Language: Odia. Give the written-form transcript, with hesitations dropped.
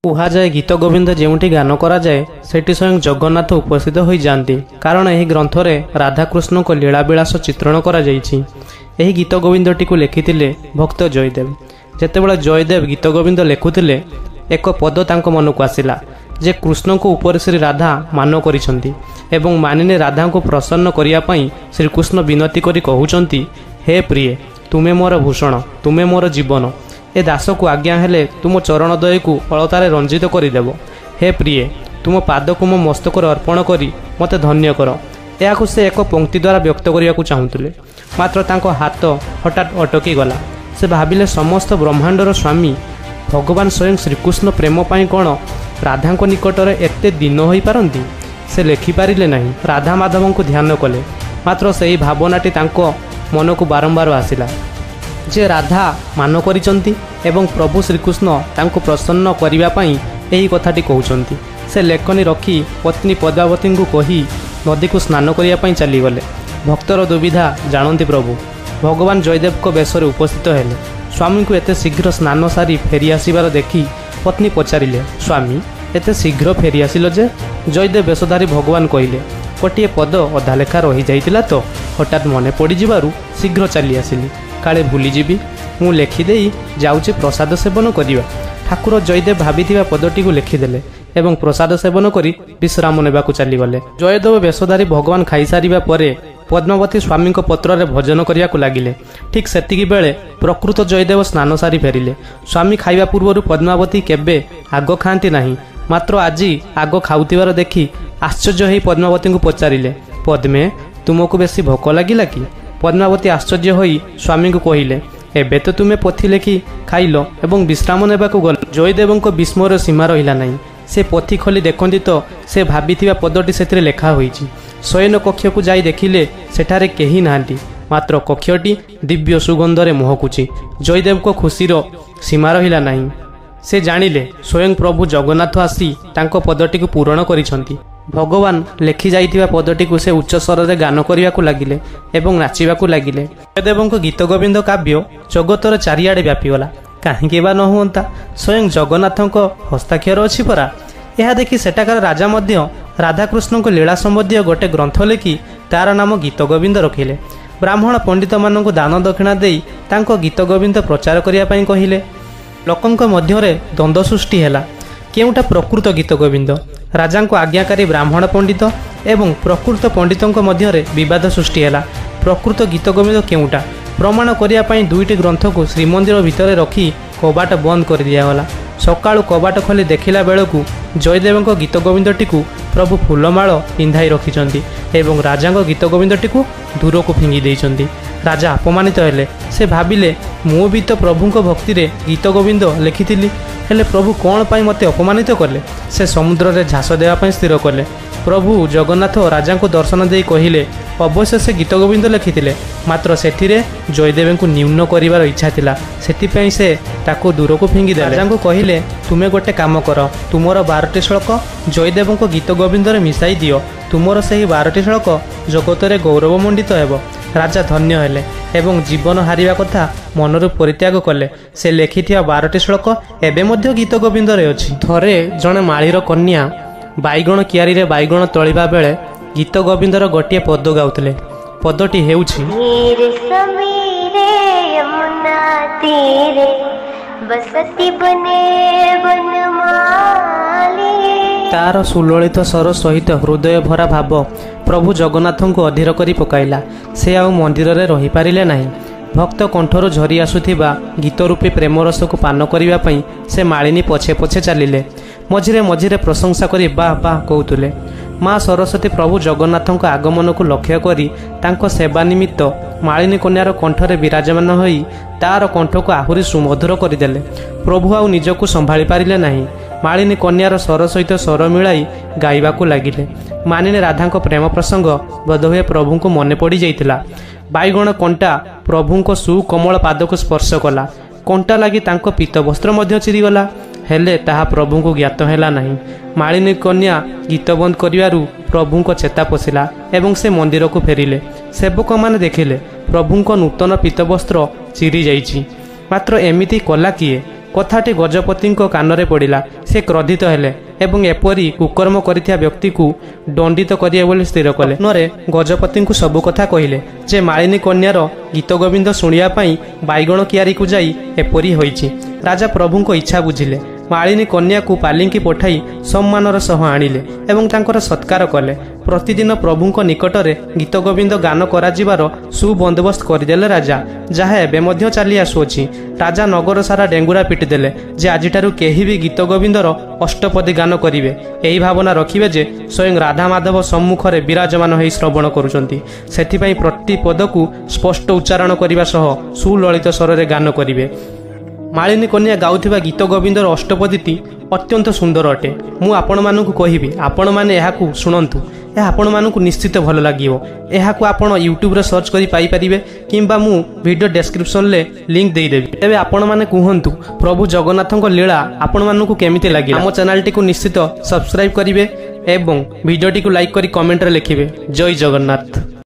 କୁହାଯାଏ ଗୀତଗୋବିନ୍ଦ ଯେଉଁଠି ଗାନ କରାଯାଏ ସେଠି ସ୍ୱୟଂ ଜଗନ୍ନାଥ ଉପସ୍ଥିତ ହୋଇଯାଆନ୍ତି, କାରଣ ଏହି ଗ୍ରନ୍ଥରେ ରାଧାକୃଷ୍ଣଙ୍କ ଲୀଳାବିଳାସ ଚିତ୍ରଣ କରାଯାଇଛି। ଏହି ଗୀତଗୋବିନ୍ଦଟିକୁ ଲେଖିଥିଲେ ଭକ୍ତ ଜୟଦେବ। ଯେତେବେଳେ ଜୟଦେବ ଗୀତଗୋବିନ୍ଦ ଲେଖୁଥିଲେ, ଏକ ପଦ ତାଙ୍କ ମନକୁ ଆସିଲା ଯେ କୃଷ୍ଣଙ୍କ ଉପରେ ଶ୍ରୀ ରାଧା ମାନ କରିଛନ୍ତି ଏବଂ ମାନିନୀ ରାଧାଙ୍କୁ ପ୍ରସନ୍ନ କରିବା ପାଇଁ ଶ୍ରୀକୃଷ୍ଣ ବିନତି କରି କହୁଛନ୍ତି, ହେ ପ୍ରିୟେ, ତୁମେ ମୋର ଭୂଷଣ, ତୁମେ ମୋର ଜୀବନ। ଏ ଦାସକୁ ଆଜ୍ଞା ହେଲେ ତୁମ ଚରଣଦ୍ୱୟକୁ ଅଳତାରେ ରଞ୍ଜିତ କରିଦେବ। ହେ ପ୍ରିୟେ, ତୁମ ପାଦକୁ ମୋ ମସ୍ତକରେ ଅର୍ପଣ କରି ମୋତେ ଧନ୍ୟ କର। ଏହାକୁ ସେ ଏକ ପଂକ୍ତି ଦ୍ୱାରା ବ୍ୟକ୍ତ କରିବାକୁ ଚାହୁଁଥିଲେ, ମାତ୍ର ତାଙ୍କ ହାତ ହଠାତ୍ ଅଟକି ଗଲା। ସେ ଭାବିଲେ, ସମସ୍ତ ବ୍ରହ୍ମାଣ୍ଡର ସ୍ୱାମୀ ଭଗବାନ ସ୍ୱୟଂ ଶ୍ରୀକୃଷ୍ଣ ପ୍ରେମ ପାଇଁ କ'ଣ ରାଧାଙ୍କ ନିକଟରେ ଏତେ ଦୀନ ହୋଇପାରନ୍ତି? ସେ ଲେଖିପାରିଲେ ନାହିଁ। ରାଧା ମାଧବଙ୍କୁ ଧ୍ୟାନ କଲେ, ମାତ୍ର ସେହି ଭାବନାଟି ତାଙ୍କ ମନକୁ ବାରମ୍ବାର ଆସିଲା ଯେ ରାଧା ମାନ କରିଛନ୍ତି ଏବଂ ପ୍ରଭୁ ଶ୍ରୀକୃଷ୍ଣ ତାଙ୍କୁ ପ୍ରସନ୍ନ କରିବା ପାଇଁ ଏହି କଥାଟି କହୁଛନ୍ତି। ସେ ଲେଖନୀ ରଖି ପତ୍ନୀ ପଦ୍ମାବତୀଙ୍କୁ କହି ନଦୀକୁ ସ୍ନାନ କରିବା ପାଇଁ ଚାଲିଗଲେ। ଭକ୍ତର ଦୁବିଧା ଜାଣନ୍ତି ପ୍ରଭୁ। ଭଗବାନ ଜୟଦେବଙ୍କ ବେଶରେ ଉପସ୍ଥିତ ହେଲେ। ସ୍ୱାମୀଙ୍କୁ ଏତେ ଶୀଘ୍ର ସ୍ନାନ ସାରି ଫେରି ଆସିବାର ଦେଖି ପତ୍ନୀ ପଚାରିଲେ, ସ୍ୱାମୀ, ଏତେ ଶୀଘ୍ର ଫେରିଆସିଲ ଯେ? ଜୟଦେବ ବେଶଧାରୀ ଭଗବାନ କହିଲେ, ଗୋଟିଏ ପଦ ଅଧା ଲେଖା ରହିଯାଇଥିଲା ତ, ହଠାତ୍ ମନେ ପଡ଼ିଯିବାରୁ ଶୀଘ୍ର ଚାଲି ଆସିଲି, କାଳେ ଭୁଲିଯିବି। ମୁଁ ଲେଖିଦେଇ ଯାଉଛି ପ୍ରସାଦ ସେବନ କରିବା। ଠାକୁର ଜୟଦେବ ଭାବିଥିବା ପଦଟିକୁ ଲେଖିଦେଲେ ଏବଂ ପ୍ରସାଦ ସେବନ କରି ବିଶ୍ରାମ ନେବାକୁ ଚାଲିଗଲେ। ଜୟଦେବ ବେଶଧାରୀ ଭଗବାନ ଖାଇସାରିବା ପରେ ପଦ୍ମାବତୀ ସ୍ୱାମୀଙ୍କ ପତ୍ରରେ ଭଜନ କରିବାକୁ ଲାଗିଲେ। ଠିକ୍ ସେତିକି ବେଳେ ପ୍ରକୃତ ଜୟଦେବ ସ୍ନାନ ସାରି ଫେରିଲେ। ସ୍ୱାମୀ ଖାଇବା ପୂର୍ବରୁ ପଦ୍ମାବତୀ କେବେ ଆଗ ଖାଆନ୍ତି ନାହିଁ, ମାତ୍ର ଆଜି ଆଗ ଖାଉଥିବାର ଦେଖି ଆଶ୍ଚର୍ଯ୍ୟ ହୋଇ ପଦ୍ମାବତୀଙ୍କୁ ପଚାରିଲେ, ପଦ୍ମେ, ତୁମକୁ ବେଶୀ ଭୋକ ଲାଗିଲା କି? ପଦ୍ମାବତୀ ଆଶ୍ଚର୍ଯ୍ୟ ହୋଇ ସ୍ୱାମୀଙ୍କୁ କହିଲେ, ଏବେ ତ ତୁମେ ପୋଥି ଲେଖି ଖାଇଲ ଏବଂ ବିଶ୍ରାମ ନେବାକୁ ଗଲ। ଜୟଦେବଙ୍କ ବିସ୍ମୟର ସୀମା ରହିଲା ନାହିଁ। ସେ ପୋଥି ଖୋଲି ଦେଖନ୍ତି ତ ସେ ଭାବିଥିବା ପଦଟି ସେଥିରେ ଲେଖା ହୋଇଛି। ଶୟନ କକ୍ଷକୁ ଯାଇ ଦେଖିଲେ ସେଠାରେ କେହି ନାହାନ୍ତି, ମାତ୍ର କକ୍ଷଟି ଦିବ୍ୟ ସୁଗନ୍ଧରେ ମହକୁଛି। ଜୟଦେବଙ୍କ ଖୁସିର ସୀମା ରହିଲା ନାହିଁ। ସେ ଜାଣିଲେ ସ୍ୱୟଂ ପ୍ରଭୁ ଜଗନ୍ନାଥ ଆସି ତାଙ୍କ ପଦଟିକୁ ପୂରଣ କରିଛନ୍ତି। ଭଗବାନ ଲେଖି ଯାଇଥିବା ପଦଟିକୁ ସେ ଉଚ୍ଚ ସ୍ୱରରେ ଗାନ କରିବାକୁ ଲାଗିଲେ ଏବଂ ନାଚିବାକୁ ଲାଗିଲେ। ଜୟଦେବଙ୍କ ଗୀତଗୋବିନ୍ଦ କାବ୍ୟ ଜଗତର ଚାରିଆଡ଼େ ବ୍ୟାପିଗଲା। କାହିଁକି ବା ନ ହୁଅନ୍ତା, ସ୍ୱୟଂ ଜଗନ୍ନାଥଙ୍କ ହସ୍ତାକ୍ଷର ଅଛି ପରା। ଏହା ଦେଖି ସେଠାକାର ରାଜା ମଧ୍ୟ ରାଧାକୃଷ୍ଣଙ୍କ ଲୀଳା ସମ୍ବନ୍ଧୀୟ ଗୋଟେ ଗ୍ରନ୍ଥ ଲେଖି ତାର ନାମ ଗୀତଗୋବିନ୍ଦ ରଖିଲେ। ବ୍ରାହ୍ମଣ ପଣ୍ଡିତମାନଙ୍କୁ ଦାନ ଦକ୍ଷିଣା ଦେଇ ତାଙ୍କ ଗୀତଗୋବିନ୍ଦ ପ୍ରଚାର କରିବା ପାଇଁ କହିଲେ। ଲୋକଙ୍କ ମଧ୍ୟରେ ଦ୍ୱନ୍ଦ୍ୱ ସୃଷ୍ଟି ହେଲା, କେଉଁଟା ପ୍ରକୃତ ଗୀତଗୋବିନ୍ଦ? ରାଜାଙ୍କୁ ଆଜ୍ଞାକାରୀ ବ୍ରାହ୍ମଣ ପଣ୍ଡିତ ଏବଂ ପ୍ରକୃତ ପଣ୍ଡିତଙ୍କ ମଧ୍ୟରେ ବିବାଦ ସୃଷ୍ଟି ହେଲା। ପ୍ରକୃତ ଗୀତଗୋବିନ୍ଦ କେଉଁଟା ପ୍ରମାଣ କରିବା ପାଇଁ ଦୁଇଟି ଗ୍ରନ୍ଥକୁ ଶ୍ରୀମନ୍ଦିର ଭିତରେ ରଖି କବାଟ ବନ୍ଦ କରିଦିଆଗଲା। ସକାଳୁ କବାଟ ଖୋଲି ଦେଖିଲା ବେଳକୁ ଜୟଦେବଙ୍କ ଗୀତଗୋବିନ୍ଦଟିକୁ ପ୍ରଭୁ ଫୁଲମାଳ ପିନ୍ଧାଇ ରଖିଛନ୍ତି ଏବଂ ରାଜାଙ୍କ ଗୀତଗୋବିନ୍ଦଟିକୁ ଦୂରକୁ ଫିଙ୍ଗି ଦେଇଛନ୍ତି। ରାଜା ଅପମାନିତ ହେଲେ। ସେ ଭାବିଲେ, ମୁଁ ବି ତ ପ୍ରଭୁଙ୍କ ଭକ୍ତିରେ ଗୀତଗୋବିନ୍ଦ ଲେଖିଥିଲି, ହେଲେ ପ୍ରଭୁ କ'ଣ ପାଇଁ ମୋତେ ଅପମାନିତ କଲେ? ସେ ସମୁଦ୍ରରେ ଝାସ ଦେବା ପାଇଁ ସ୍ଥିର କଲେ। ପ୍ରଭୁ ଜଗନ୍ନାଥ ରାଜାଙ୍କୁ ଦର୍ଶନ ଦେଇ କହିଲେ, ଅବଶ୍ୟ ସେ ଗୀତଗୋବିନ୍ଦ ଲେଖିଥିଲେ, ମାତ୍ର ସେଥିରେ ଜୟଦେବଙ୍କୁ ନ୍ୟୁନ କରିବାର ଇଚ୍ଛା ଥିଲା, ସେଥିପାଇଁ ସେ ତାକୁ ଦୂରକୁ ଫିଙ୍ଗିଦେଲେ। ରାଜାଙ୍କୁ କହିଲେ, ତୁମେ ଗୋଟେ କାମ କର, ତୁମର 12ଟି ଶ୍ଳୋକ ଜୟଦେବଙ୍କ ଗୀତଗୋବିନ୍ଦରେ ମିଶାଇ ଦିଅ। ତୁମର ସେହି 12ଟି ଶ୍ଳୋକ ଜଗତରେ ଗୌରବମଣ୍ଡିତ ହେବ। ରାଜା ଧନ୍ୟ ହେଲେ ଏବଂ ଜୀବନ ହାରିବା କଥା ମନରୁ ପରିତ୍ୟାଗ କଲେ। ସେ ଲେଖିଥିବା 12ଟି ଶ୍ଳୋକ ଏବେ ମଧ୍ୟ ଗୀତଗୋବିନ୍ଦରେ ଅଛି। ଥରେ ଜଣେ ମାଳିର କନ୍ୟା ବାଇଗଣ କିଆରିରେ ବାଇଗଣ ତୋଳିବା ବେଳେ ଗୀତଗୋବିନ୍ଦର ଗୋଟିଏ ପଦ ଗାଉଥିଲେ। ପଦଟି ହେଉଛି, धीरे समीरे यमुना तीरे बसती बने बनमाली। ତାର ସୁଲଳିତ ସ୍ୱର ସହିତ ହୃଦୟ ଭରା ଭାବ ପ୍ରଭୁ ଜଗନ୍ନାଥଙ୍କୁ ଅଧୀର କରି ପକାଇଲା। ସେ ଆଉ ମନ୍ଦିରରେ ରହିପାରିଲେ ନାହିଁ। ଭକ୍ତ କଣ୍ଠରୁ ଝରି ଆସୁଥିବା ଗୀତରୂପୀ ପ୍ରେମରସକୁ ପାନ କରିବା ପାଇଁ ସେ ମାଳିନୀ ପଛେ ପଛେ ଚାଲିଲେ। ମଝିରେ ମଝିରେ ପ୍ରଶଂସା କରି ବାଃ ବାଃ କହୁଥିଲେ। ମା ସରସ୍ୱତୀ ପ୍ରଭୁ ଜଗନ୍ନାଥଙ୍କ ଆଗମନକୁ ଲକ୍ଷ୍ୟ କରି ତାଙ୍କ ସେବା ନିମିତ୍ତ ମାଳିନୀ କନ୍ୟାର କଣ୍ଠରେ ବିରାଜମାନ ହୋଇ ତାର କଣ୍ଠକୁ ଆହୁରି ସୁମଧୁର କରିଦେଲେ। ପ୍ରଭୁ ଆଉ ନିଜକୁ ସମ୍ଭାଳି ପାରିଲେ ନାହିଁ। ମାଳିନୀ କନ୍ୟାର ସ୍ୱର ସହିତ ସ୍ୱର ମିଳାଇ ଗାଇବାକୁ ଲାଗିଲେ। ମାନିନୀ ରାଧାଙ୍କ ପ୍ରେମ ପ୍ରସଙ୍ଗ ବୋଧହୁଏ ପ୍ରଭୁଙ୍କୁ ମନେ ପଡ଼ିଯାଇଥିଲା। ବାଇଗଣ କଣ୍ଟା ପ୍ରଭୁଙ୍କ ସୁକୋମଳ ପାଦକୁ ସ୍ପର୍ଶ କଲା। କଣ୍ଟା ଲାଗି ତାଙ୍କ ପୀତବସ୍ତ୍ର ମଧ୍ୟ ଚିରିଗଲା, ହେଲେ ତାହା ପ୍ରଭୁଙ୍କୁ ଜ୍ଞାତ ହେଲା ନାହିଁ। ମାଳିନୀ କନ୍ୟା ଗୀତ ବନ୍ଦ କରିବାରୁ ପ୍ରଭୁଙ୍କ ଚେତା ପଶିଲା ଏବଂ ସେ ମନ୍ଦିରକୁ ଫେରିଲେ। ସେବକମାନେ ଦେଖିଲେ ପ୍ରଭୁଙ୍କ ନୂତନ ପୀତବସ୍ତ୍ର ଚିରି ଯାଇଛି, ମାତ୍ର ଏମିତି କଲା କିଏ? କଥାଟି ଗଜପତିଙ୍କ କାନରେ ପଡ଼ିଲା। ସେ କ୍ରୋଧିତ ହେଲେ ଏବଂ ଏପରି କୁକର୍ମ କରିଥିବା ବ୍ୟକ୍ତିକୁ ଦଣ୍ଡିତ କରିବେ ବୋଲି ସ୍ଥିର କଲେ। ସ୍ୱପ୍ନରେ ଗଜପତିଙ୍କୁ ସବୁ କଥା କହିଲେ ଯେ ମାଳିନୀ କନ୍ୟାର ଗୀତଗୋବିନ୍ଦ ଶୁଣିବା ପାଇଁ ବାଇଗଣ କିଆରିକୁ ଯାଇ ଏପରି ହୋଇଛି। ରାଜା ପ୍ରଭୁଙ୍କ ଇଚ୍ଛା ବୁଝିଲେ। ମାଳିନୀ କନ୍ୟାକୁ ପାଲିଙ୍କି ପଠାଇ ସମ୍ମାନର ସହ ଆଣିଲେ ଏବଂ ତାଙ୍କର ସତ୍କାର କଲେ। ପ୍ରତିଦିନ ପ୍ରଭୁଙ୍କ ନିକଟରେ ଗୀତଗୋବିନ୍ଦ ଗାନ କରାଯିବାର ସୁବନ୍ଦୋବସ୍ତ କରିଦେଲେ ରାଜା, ଯାହା ଏବେ ମଧ୍ୟ ଚାଲି ଆସୁଅଛି। ରାଜା ନଗର ସାରା ଡେଙ୍ଗୁରା ପିଟିଦେଲେ ଯେ ଆଜିଠାରୁ କେହି ବି ଗୀତଗୋବିନ୍ଦର ଅଷ୍ଟପଦୀ ଗାନ କରିବେ, ଏହି ଭାବନା ରଖିବେ ଯେ ସ୍ୱୟଂ ରାଧାମାଧବ ସମ୍ମୁଖରେ ବିରାଜମାନ ହୋଇ ଶ୍ରବଣ କରୁଛନ୍ତି। ସେଥିପାଇଁ ପ୍ରତି ପଦକୁ ସ୍ପଷ୍ଟ ଉଚ୍ଚାରଣ କରିବା ସହ ସୁଲଳିତ ସ୍ୱରରେ ଗାନ କରିବେ। ମାଳିନୀ କନ୍ୟା ଗାଉଥିବା ଗୀତ ଗୋବିନ୍ଦର ଅଷ୍ଟପଦୀଟି ଅତ୍ୟନ୍ତ ସୁନ୍ଦର ଅଟେ। ମୁଁ ଆପଣମାନଙ୍କୁ କହିବି, ଆପଣମାନେ ଏହାକୁ ଶୁଣନ୍ତୁ, ଏହା ଆପଣମାନଙ୍କୁ ନିଶ୍ଚିତ ଭଲ ଲାଗିବ। ଏହାକୁ ଆପଣ ୟୁଟ୍ୟୁବରେ ସର୍ଚ୍ଚ କରି ପାଇପାରିବେ କିମ୍ବା ମୁଁ ଭିଡ଼ିଓ ଡେସ୍କ୍ରିପସନରେ ଲିଙ୍କ ଦେଇଦେବି। ତେବେ ଆପଣମାନେ କୁହନ୍ତୁ, ପ୍ରଭୁ ଜଗନ୍ନାଥଙ୍କ ଲୀଳା ଆପଣମାନଙ୍କୁ କେମିତି ଲାଗିଲା? ଆମ ଚ୍ୟାନେଲଟିକୁ ନିଶ୍ଚିତ ସବସ୍କ୍ରାଇବ୍ କରିବେ ଏବଂ ଭିଡ଼ିଓଟିକୁ ଲାଇକ୍ କରି କମେଣ୍ଟରେ ଲେଖିବେ ଜୟ ଜଗନ୍ନାଥ।